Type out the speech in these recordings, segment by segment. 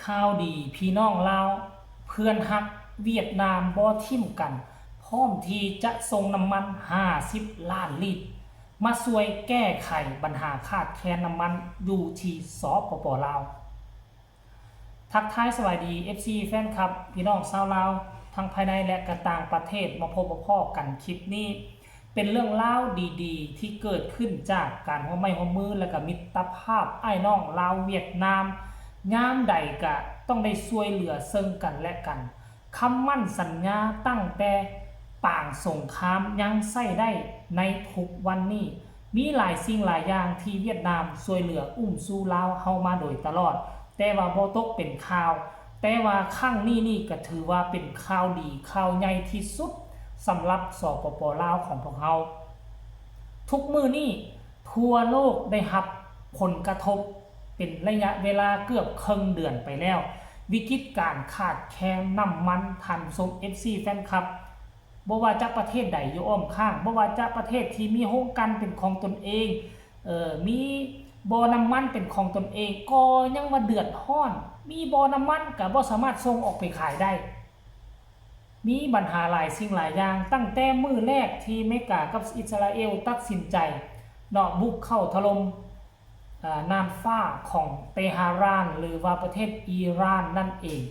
ຂ່າວດີພີ່ນ້ອງລາວ, ເພື່ອນຮັກຫວຽດນາມບໍ່ຖິ້ມກັນ, ພ້ອມທີ່ຈະສົ່ງນ້ຳມັນຫ້າສິບລ້ານລິດ ມາຊ່ວຍແກ້ໄຂບັນຫາຂາດແຄນນ້ຳມັນຢູ່ທີ່ ສປປ ລາວ. ທັກທາຍສະບາຍດີ ເອັຟຊີ ແຟນຄລັບ ພີ່ນ້ອງຊາວລາວ ທັງພາຍໃນ ແລະ ກະຕ່າງປະເທດ ມາພົບມາພໍ້ກັນຄລິບນີ້. ເປັນເລື່ອງລາວດີໆ ທີ່ເກີດຂຶ້ນຈາກການຮ່ວມໄມ້ຮ່ວມມື ແລະ ກະມິດຕະພາບອ້າຍນ້ອງລາວຫວຽດນາມ, ຍາມໃດກະຕ້ອງໄດ້ຊ່ວຍເຫຼືອເຊິ່ງກັນແລະກັນ. ຄຳໝັ້ນສັນຍາຕັ້ງແຕ່ປາງສົງຄາມຍັງໃຊ້ໄດ້ໃນທຸກວັນນີ້. ມີຫຼາຍສິ່ງຫຼາຍຢ່າງທີ່ຫວຽດນາມຊ່ວຍເຫຼືອອຸ້ມຊູລາວເຮົາມາໂດຍຕະຫຼອດ, ແຕ່ວ່າບໍ່ຕົກເປັນຂ່າວ. ແຕ່ວ່າຄັ້ງນີ້ນີ້ກະຖືວ່າເປັນຂ່າວດີ, ຂ່າວໃຫຍ່ທີ່ສຸດສຳລັບ ສປປ ລາວ ຂອງພວກເຮົາ. ທຸກມື້ນີ້ທົ່ວໂລກໄດ້ຮັບຜົນກະທົບເປັນໄລຍະເວລາເກືອບເຄິ່ງເດືອນໄປແລ້ວ. ວິກິດການຂາດແຄນນ້ຳມັນ, ທ່ານຜູ້ຊົມ ເອັຟຊີ ແຟນຄລັບ, ບໍ່ວ່າຈະປະເທດໃດຢູ່ອ້ອມຂ້າງ, ບໍ່ວ່າຈະປະເທດທີ່ມີໂຮງກັ່ນເປັນຂອງຕົນເອງ, ເອີ ມີບໍ່ນ້ຳມັນເປັນຂອງຕົນເອງ, ກໍຍັງວ່າເດືອດຮ້ອນ, ມີບໍ່ນ້ຳມັນກໍບໍ່ສາມາດສົ່ງອອກໄປຂາຍໄດ້. ມີບັນຫາຫຼາຍສິ່ງຫຼາຍຢ່າງ, ຕັ້ງແຕ່ມື້ແລກທີ່ເມກາກັບອິດສະຣາເອວຕັດສິນໃຈເນາະ ບຸກເຂົ້າຖະຫຼົ່ມ ອາ ນ່ານຟ້າຂອງເຕຫະຣານ ຫຼືວ່າປະເທດອີຣານນັ້ນເອງ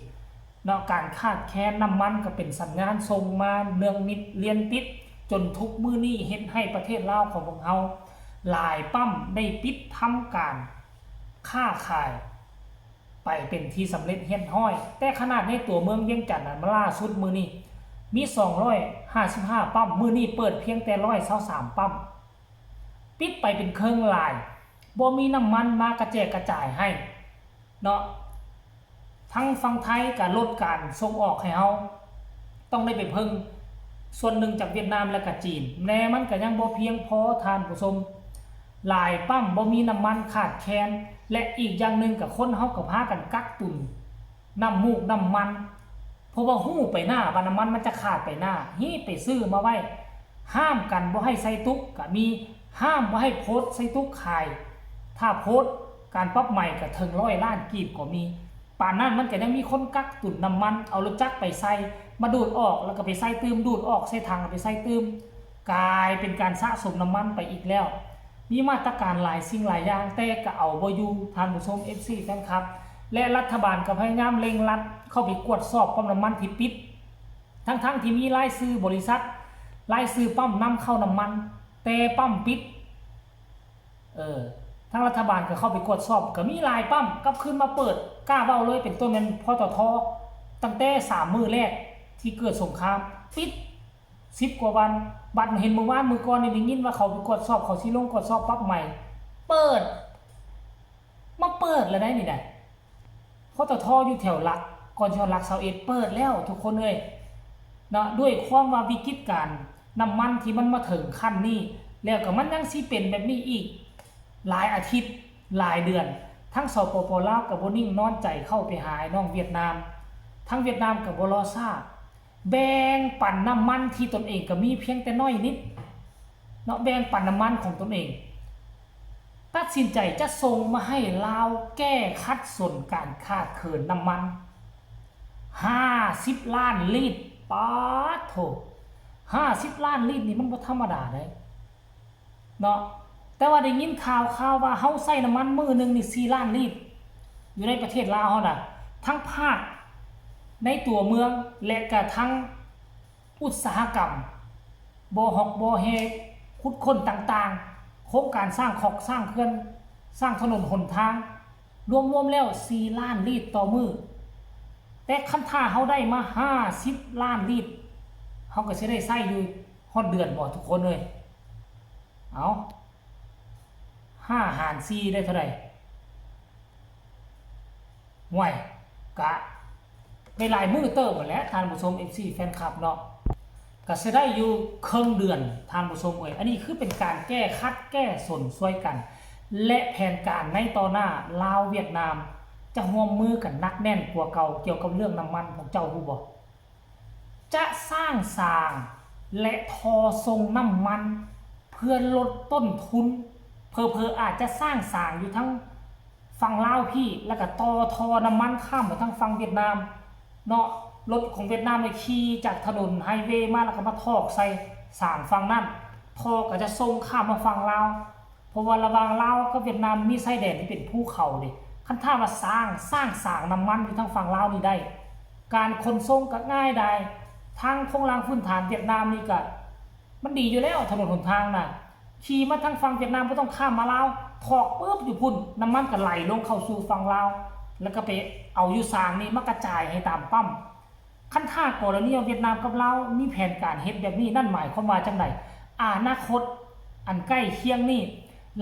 ເນາະ. ການຂາດແຄນນ້ຳມັນກໍເປັນສັນຍານສົ່ງມາເນື່ອງນິດລຽນຕິດ ຈົນທຸກມື້ນີ້ເຮັດໃຫ້ປະເທດລາວຂອງພວກເຮົາຫຼາຍປ້ຳໄດ້ປິດທຳການຄ້າຂາຍໄປເປັນທີ່ສຳເລັດຮຽບຮ້ອຍ. ແຕ່ຂະໜາດໃນຕົວເມືອງວຽງຈັນນັ້ນ ມາລ່າສຸດມື້ນີ້ມີສອງຮ້ອຍຫ້າສິບຫ້າປ້ຳ, ມື້ນີ້ເປີດພຽງແຕ່ຮ້ອຍຊາວສາມປ້ຳ. ປິດໄປເປັນເຄິ່ງລາຍ, ບໍ່ມີນ້ຳມັນມາກະແຈກກະຈາຍໃຫ້ເນາະ. ທາງຝັ່ງໄທກະລົດການສົ່ງອອກໃຫ້ເຮົາ, ຕ້ອງໄດ້ໄປເພິ່ງສ່ວນໜຶ່ງຈາກຫວຽດນາມ ແລະ ກະຈີນແດ່. ມັນກະຍັງບໍ່ພຽງພໍທ່ານຜູ້ຊົມ, ຫຼາຍປ້ຳບໍ່ມີນ້ຳມັນ, ຂາດແຄນ ແລະ ອີກຢ່າງໜຶ່ງກະຄົນເຮົາກະພາກັນກັກຕຸນ ນ້ຳມູກນ້ຳມັນ, ເພາະວ່າຮູ້ໄປໜ້າວ່ານ້ຳມັນມັນຈະຂາດໄປໜ້າ, ຮີບໄປຊື້ມາໄວ້. ຫ້າມກັນບໍ່ໃຫ້ໃສ່ຕຸກກະມີ, ຫ້າມບໍ່ໃຫ້ໂພສໃສ່ຕຸກຂາຍ. ຖ້າໂພສການປັບໃໝກະເຖິງຮ້ອຍລ້ານກີບກໍມີ. ປານນັ້ນມັນກະຍັງມີຄົນກັກຕຸນນ້ຳມັນ, ເອົາລົດຈັກໄປໃສ່, ມາດູດອອກ ແລ້ວກະໄປໃສ່ຕື່ມ, ດູດອອກໃສ່ຖັງ ເອົາໄປໃສ່ຕື່ມ. ກາຍເປັນການສະສົມນ້ຳມັນໄປອີກແລ້ວ. ມີມາດຕະການຫຼາຍສິ່ງຫຼາຍຢ່າງ, ແຕ່ກະເອົາບໍ່ຢູ່ ທ່ານຜູ້ຊົມ ເອັຟຊີ ແຟນຄລັບ ແລະ ລັດຖະບານກະພະຍາຍາມເລັ່ງລັດເຂົ້າໄປກວດສອບປ້ຳນ້ຳມັນທີ່ປິດ, ທັງໆທີ່ມີລາຍຊື່ບໍລິສັດ, ລາຍຊື່ປ້ຳນຳເຂົ້ານ້ຳມັນ, ແຕ່ປ້ຳປິດ. ເອີ ທາງລັດຖະບານກະເຂົ້າໄປກວດສອບ, ກະມີຫຼາຍປ້ຳກັບຄືນມາເປີດ, ກ້າເວົ້າເລີຍ ເປັນຕົ້ນແມ່ນ ປຕທ ຕັ້ງແຕ່ສາມມື້ແລກທີ່ເກີດສົງຄາມ ປິດ ສິບກວ່າວັນ. ບັດເຫັນມື້ວານມື້ກ່ອນນີ້ ໄດ້ຍິນວ່າເຂົາໄປກວດສອບ, ເຂົາຊິລົງກວດສອບປັບໃໝ, ເປີດ ມາເປີດແລ້ວໄດ໋ນີ້ໄດ໋. ປຕທ ຢູ່ແຖວຫຼັກ ກ່ອນຊິຮອດຫຼັກຊາວເອັດ ເປີດແລ້ວທຸກຄົນເອີຍເນາະ. ດ້ວຍຄວາມວ່າວິກິດການນ້ຳມັນທີ່ມັນມາເຖິງຂັ້ນນີ້ ແລ້ວກໍມັນຍັງຊິເປັນແບບນີ້ອີກຫຼາຍອາທິດ ຫຼາຍເດືອນ, ທັງ ສປປ ລາວ ກໍບໍ່ນິ່ງນອນໃຈ ເຂົ້າໄປຫາອ້າຍນ້ອງຫວຽດນາມ, ທາງຫວຽດນາມກໍບໍ່ລໍຊ້າ ແບ່ງປັນນ້ຳມັນທີ່ຕົນເອງກໍມີພຽງແຕ່ໜ້ອຍນິດເນາະ, ແບ່ງປັນນ້ຳມັນຂອງຕົນເອງ, ຕັດສິນໃຈຈະສົ່ງມາໃຫ້ລາວແກ້ຂັດສົນການຂາດເຂີນນ້ຳມັນ ຫ້າສິບລ້ານລິດ. ປາດໂທ້ ຫ້າສິບລ້ານລິດນີ້ມັນບໍ່ທຳມະດາເດ້ ເນາະ. ແຕ່ວ່າໄດ້ຍິນຂ່າວ ຂ່າວວ່າເຮົາໃຊ້ນ້ຳມັນມື້ໜຶ່ງນີ້ສີ່ລ້ານລິດ ຢູ່ໃນປະເທດລາວເຮົານະ, ທັງພາກໃນຕົວເມືອງ ແລະ ກະທັງອຸດສາຫະກຳ, ບໍ່ຮອກບໍ່ແຮ່, ຂຸດຄົ້ນຕ່າງໆ, ໂຄງການສ້າງຂອກ ສ້າງເຂື່ອນ, ສ້າງຖະໜົນຫົນທາງ, ລວມໆແລ້ວສີ່ລ້ານລິດຕໍ່ມື້. ແຕ່ຄັນຖ້າເຮົາໄດ້ມາຫ້າສິບລ້ານລິດ, ເຮົາກໍຊິໄດ້ໃຊ້ຢູ່ຮອດເດືອນບໍ່ ທຸກຄົນເອີຍ? ເອົາ ຫ້າຫານສີ່ໄດ້ເທົ່າໃດ? ຫ້ວຍ ກະໄດ້ຫຼາຍມື້ເຕີບຫັ້ນແຫຼະ ທ່ານຜູ້ຊົມ ເອັຟຊີ ແຟນຄລັບເນາະ, ກະຊິໄດ້ຢູ່ເຄິ່ງເດືອນ ທ່ານຜູ້ຊົມເອີຍ. ອັນນີ້ຄືເປັນການແກ້ຂັດແກ້ສົນຊ່ວຍກັນ ແລະ ແຜນການໃນຕໍ່ໜ້າ ລາວ-ຫວຽດນາມ ຈະຮ່ວມມືກັນໜັກແໜ້ນກວ່າເກົ່າ ກ່ຽວກັບເລື່ອງນ້ຳມັນ. ພວກເຈົ້າຮູ້ບໍ່? ຈະສ້າງສາງ ແລະ ທໍ່ສົ່ງນ້ຳມັນ ເພື່ອລົດຕົ້ນທຶນ, ເຜີໆອາດຈະສ້າງສາງຢູ່ທາງ ຝັ່ງລາວພີ້ ແລ້ວກໍຕໍ່ທໍ່ນ້ຳມັນຂ້າມໄປທາງຝັ່ງຫວຽດນາມເນາະ. ລົດຂອງຫວຽດນາມນີ້ຂີ່ຈາກຖະໜົນໄຮເວມາ ແລ້ວກໍມາຖອກໃສ່ສາງຝັ່ງນັ້ນ, ທໍ່ກໍຈະສົ່ງຂ້າມມາຝັ່ງລາວ ເພາະວ່າລະຫວ່າງລາວກັບຫວຽດນາມມີຊາຍແດນທີ່ເປັນພູເຂົາເດ້. ຄັນຖ້າວ່າສ້າງ ສ້າງສາງນ້ຳມັນຢູ່ທາງຝັ່ງລາວນີ້ໄດ້ ການຂົນສົ່ງກໍງ່າຍດາຍ, ທາງໂຄງລ່າງພື້ນຖານຫວຽດນາມນີ້ກໍ ມັນດີຢູ່ແລ້ວ ຖະໜົນຫົນທາງນະ, ຂີ່ມາທາງຝັ່ງຫວຽດນາມບໍ່ຕ້ອງຂ້າມມາລາວ, ຖອກປຶບຢູ່ພຸ້ນ ນ້ຳມັນກໍໄຫຼລົງເຂົ້າສູ່ຝັ່ງລາວ ແລ້ວກໍໄປເອົາຢູ່ສາງນີ້ມາກະຈາຍໃຫ້ຕາມປ້ຳ. ຄັນຖ້າກໍລະນີຫວຽດນາມກັບລາວມີແຜນການເຮັດແບບນີ້ ນັ້ນໝາຍຄວາມວ່າຈັ່ງໃດ? ອະນາຄົດອັນໃກ້ຄຽງນີ້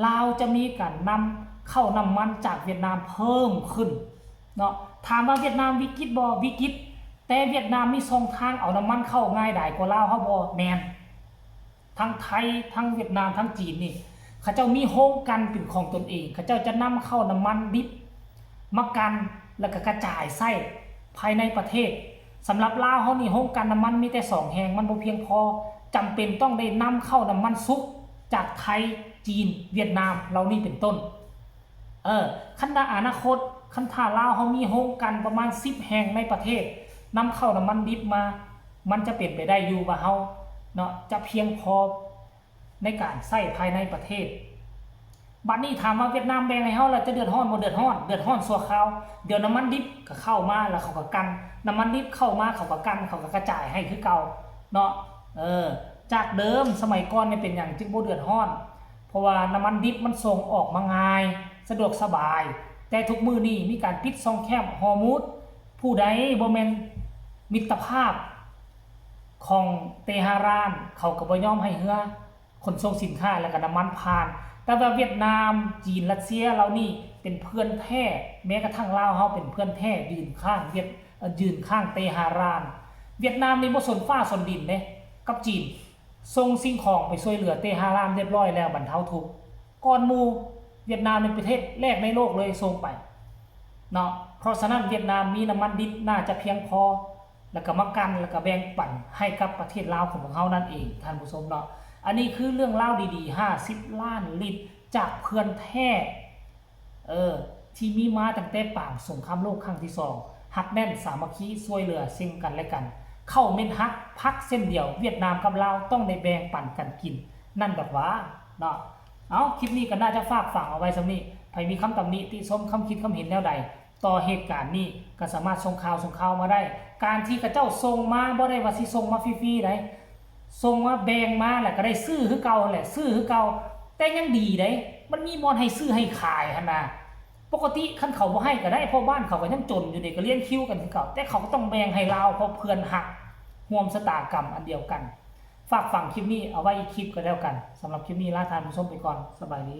ລາວຈະມີການນຳເຂົ້ານ້ຳມັນຈາກຫວຽດນາມເພີ່ມຂຶ້ນເນາະ. ຖາມວ່າຫວຽດນາມວິກິດບໍ່? ວິກິດ, ແຕ່ຫວຽດນາມມີຊ່ອງທາງເອົານ້ຳມັນເຂົ້າງ່າຍດາຍກວ່າລາວເຮົາບໍ່? ແມ່ນ. ທັງໄທ ທັງຫວຽດນາມ ທັງຈີນນີ້ ເຂົາເຈົ້າມີໂຮງກັ່ນເປັນຂອງຕົນເອງ, ເຂົາເຈົ້າຈະນຳເຂົ້ານ້ຳມັນດິບມາກັ່ນ ແລ້ວກໍກະຈາຍໃຊ້ພາຍໃນປະເທດ. ສຳລັບລາວເຮົານີ້ ໂຮງກັ່ນນ້ຳມັນມີແຕ່ສອງແຫ່ງ ມັນບໍ່ພຽງພໍ, ຈຳເປັນຕ້ອງໄດ້ນຳເຂົ້ານ້ຳມັນສຸກຈາກໄທ, ຈີນ, ຫວຽດນາມ ເຫຼົ່ານີ້ເປັນຕົ້ນ. ເອີ ຄັນວ່າອະນາຄົດ ຄັນຖ້າລາວເຮົາມີໂຮງກັ່ນປະມານສິບແຫ່ງໃນປະເທດ ນຳເຂົ້ານ້ຳມັນດິບມາ ມັນຈະເປັນໄປໄດ້ຢູ່ວ່າເຮົາເນາະ ຈະພຽງພໍໃນການໃຊ້ພາຍໃນປະເທດ. ບັດນີ້ຖາມວ່າຫວຽດນາມແບ່ງໃຫ້ເຮົາລະຈະເດືອດຮ້ອນບໍ່? ເດືອດຮ້ອນ, ເດືອດຮ້ອນຊົ່ວຄາວ. ດຽວນ້ຳມັນດິບກໍເຂົ້າມາ ແລ້ວເຂົາກໍກັ່ນ, ນ້ຳມັນດິບເຂົ້າມາ ເຂົາກໍກັ່ນ, ເຂົາກໍກະຈາຍໃຫ້ຄືເກົ່າເນາະ. ເອີ ຈາກເດີມສະໄໝກ່ອນນີ້ເປັນຫຍັງຈຶ່ງບໍ່ເດືອດຮ້ອນ? ເພາະວ່ານ້ຳມັນດິບມັນສົ່ງອອກມາງ່າຍ ສະດວກສະບາຍ, ແຕ່ທຸກມື້ນີ້ມີການປິດຊ່ອງແຄບຮໍມູດ, ຜູ້ໃດບໍ່ແມ່ນມິດຕະພາບຂອງເຕຫະຣານ ເຂົາກໍບໍ່ຍອມໃຫ້ເຮືອຂົນສົ່ງສິນຄ້າ ແລ້ວກໍນ້ຳມັນຜ່ານ. ແຕ່ວ່າຫວຽດນາມ, ຈີນ, ຣັດເຊຍເຫຼົ່ານີ້ເປັນເພື່ອນແທ້, ແມ້ກະທັ່ງລາວເຮົາເປັນເພື່ອນແທ້ ຢືນຂ້າງຫວຽດ ເອີ ຢືນຂ້າງເຕຫະຣານ. ຫວຽດນາມນີ້ບໍ່ສົນຟ້າສົນດິນເດ້ກັບຈີນ, ສົ່ງສິ່ງຂອງໄປຊ່ວຍເຫຼືອເຕຫະຣານຮຽບຮ້ອຍແລ້ວ, ບັນເທົາທຸກກ່ອນໝູ່. ຫວຽດນາມເປັນປະເທດແລກໃນໂລກເລີຍສົ່ງໄປເນາະ. ເພາະສະນັ້ນຫວຽດນາມມີນ້ຳມັນດິບໜ້າຈະພຽງພໍ ແລ້ວກໍມາກັ່ນ ແລ້ວກໍແບ່ງປັນໃຫ້ກັບປະເທດລາວຂອງພວກເຮົານັ້ນເອງ ທ່ານຜູ້ຊົມເນາະ. ອັນນີ້ຄືເລື່ອງລາວດີໆ ຫ້າສິບລ້ານລິດຈາກເພື່ອນແທ້ ເອີ ທີ່ມີມາຕັ້ງແຕ່ປາງສົງຄາມໂລກຄັ້ງທີສອງ, ຮັກແໜ້ນສາມັກຄີ ຊ່ວຍເຫຼືອເຊິ່ງກັນແລະກັນ. ເຂົ້າເມັດຮັກ ຜັກເສັ້ນດຽວ, ຫວຽດນາມກັບລາວຕ້ອງໄດ້ແບ່ງປັນກັນກິນ ນັ້ນດອກຫວາເນາະ. ເອົາ ຄລິບນີ້ກໍໜ້າຈະຝາກຝັງເອົາໄວ້ສ່ຳນີ້. ໃຜມີຄຳຕຳໜິຕິຊົມ, ຄຳຄິດຄຳເຫັນແນວໃດຕໍ່ເຫດການນີ້ ກໍສາມາດສົ່ງຂ່າວ ສົ່ງຂ່າວມາໄດ້. ການທີ່ເຂົາເຈົ້າສົ່ງມາ ບໍ່ໄດ້ວ່າຊິສົ່ງມາຟຣີໆໃດ, ສົ່ງມາແບ່ງມາ ແລ້ວກໍໄດ້ຊື້ຄືເກົ່າຫັ້ນແຫຼະ, ຊື້ຄືເກົ່າ. ແຕ່ຍັງດີໃດ ມັນມີບ່ອນໃຫ້ຊື້ໃຫ້ຂາຍຫັ້ນນະ. ປົກກະຕິຄັນເຂົາບໍ່ໃຫ້ກໍໄດ້ ເພາະບ້ານເຂົາກໍຍັງຈົນຢູ່ເດ, ກໍລຽນຄິວກັນຄືເກົ່າ, ແຕ່ເຂົາກໍຕ້ອງແບ່ງໃຫ້ລາວ ເພາະເພື່ອນຮັກຮ່ວມຊະຕາກຳອັນດຽວກັນ. ຝາກຝັງຄລິບນີ້ເອົາໄວ້ອີກຄລິບກໍແລ້ວກັນ. ສຳລັບຄລິບນີ້ລາທ່ານຜູ້ຊົມໄປກ່ອນ. ສະບາຍດີ.